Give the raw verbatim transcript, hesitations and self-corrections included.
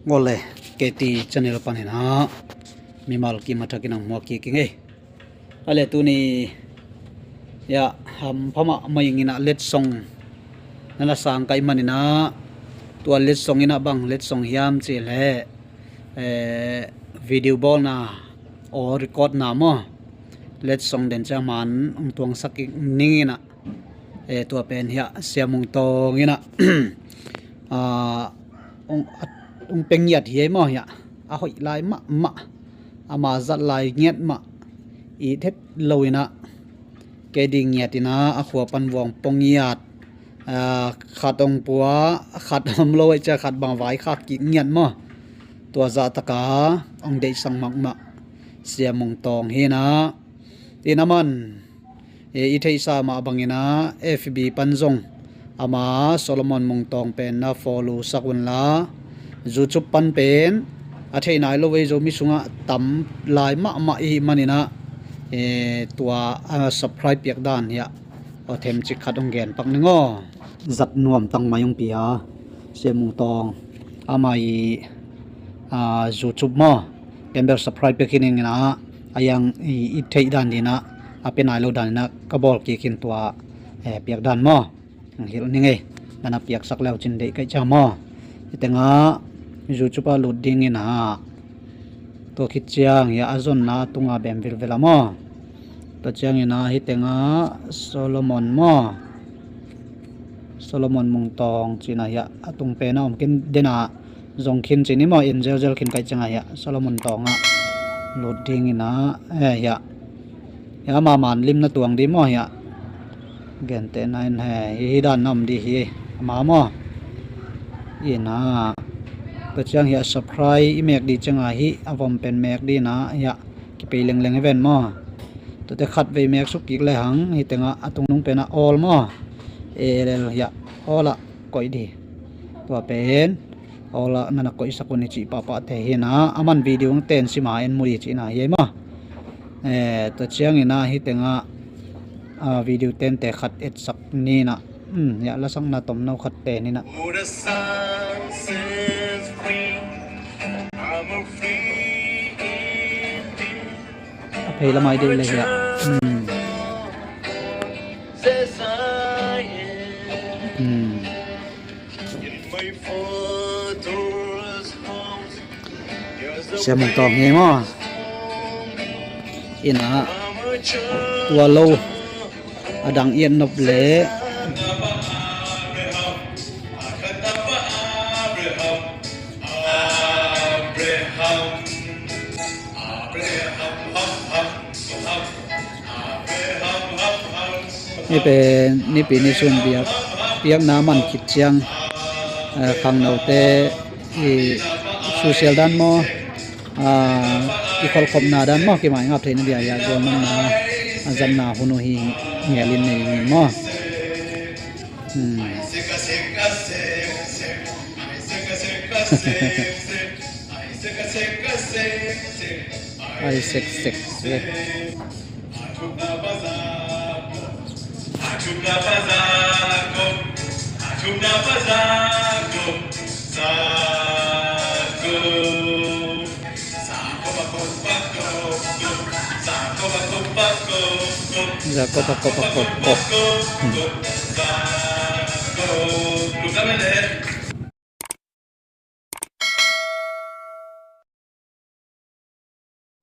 Ngol le, K T channel panin ah mimal kim a thakin ang muak kik ing ei. A le tuni, ya, hampha mahmah ing in ah letsong na na sang ka hih manin ah, tua letsong in ah bang letsong hiam cih leh, eh, video bawlna aw, record na maw, letsong den ciang man hong tuangsak ning in ah, eh, tua pen hiah Sia Mung Tawng in ah, ah, hong, hong pia ngiat hi ei maw hiah. A hoih lai mahmah, ama zat lai ngiat mah, it het lo in ah, kei ding ngiat in ah, a khua pan vuang pong ngiat, ah, khat hong pua, khat om lo ei cia, khat bang vai khak kik ngiat maw. Tua zah taka hong deihsak mahmah Sia Mung Tawng hi in ah, in aman, e, i theihsa mah bangin ah F B pan zong ama Solomon Mung Tawng pen na follow sak un la, YouTube pan pen a thei nai lo ei, Zomi sungah tam lai mahmah i hih manin ah, e, tua, a, subscribe piak dan hiah aw, themcik khat hong gen pak ning aw. Zat nuam tang mai hong pia Sia Mung Tawng, ama i, a, YouTube maw, ken bel subscribe piak hi ning in ah, a yang i, i theih dan ding in ah, a pia nai lo dan in ah ka bawl kik in tua, eh, piak dan maw. Ang hilh ning ei, na na piaksak le uh cin deih ka hih ciang maw. Hih tengah YouTube ah lut ding in ah, tua khit ciang hiah a zonna a tunga bem vilvel a maw. Tua ciangin ah hih tengah Solomon maw, Solomon Mung Tawng ci in ah hiah a tung pen a om khin den ah, zong khin ci ni maw, en zelzel khin ka hih ciang ah hiah Solomon Tawng ah lut ding in ah, eh, hiah, hiah ama man lim na tuang ding maw hiah. Gentehna in, he, hih dan na om ding hi ama maw. In ah, tua ciang hiah subscribe i mek ding ciang ah hih a vom pen mek ding in ah hiah kipei lengleng hi ven maw. Tuate khat vei mek suk kik le hang, hih tengah a tungnung pen ah all maw, A L L hiah all ah koih ding. Tua pen all ah na na koihsak un i cih pahpah te hi in ah, aman video hong ten sim a en mu ding cihna hi ei maw. Eh, tua ciangin ah hih tengah, ah, video tente khat etsak ni in ah, hmm, hiah lasakna tomno khat ten in ah. A phei lamah i deih le hiah. Hmm. Hmm. Sia Mung Tawng hi maw. In ah, tua lo a dang i et nop leh. Hih pen nipi ni sun biak, biakna man khit ciang, eh, khangnote i social dan maw, ah, i kholhkhopna dan maw, kimaingap theihna dia, ya, gualnopna a zatna hun uh hi ngelin nei ning maw. Hmm. Ai sek sek sek. Za kop a kop a kop kop. Hmm.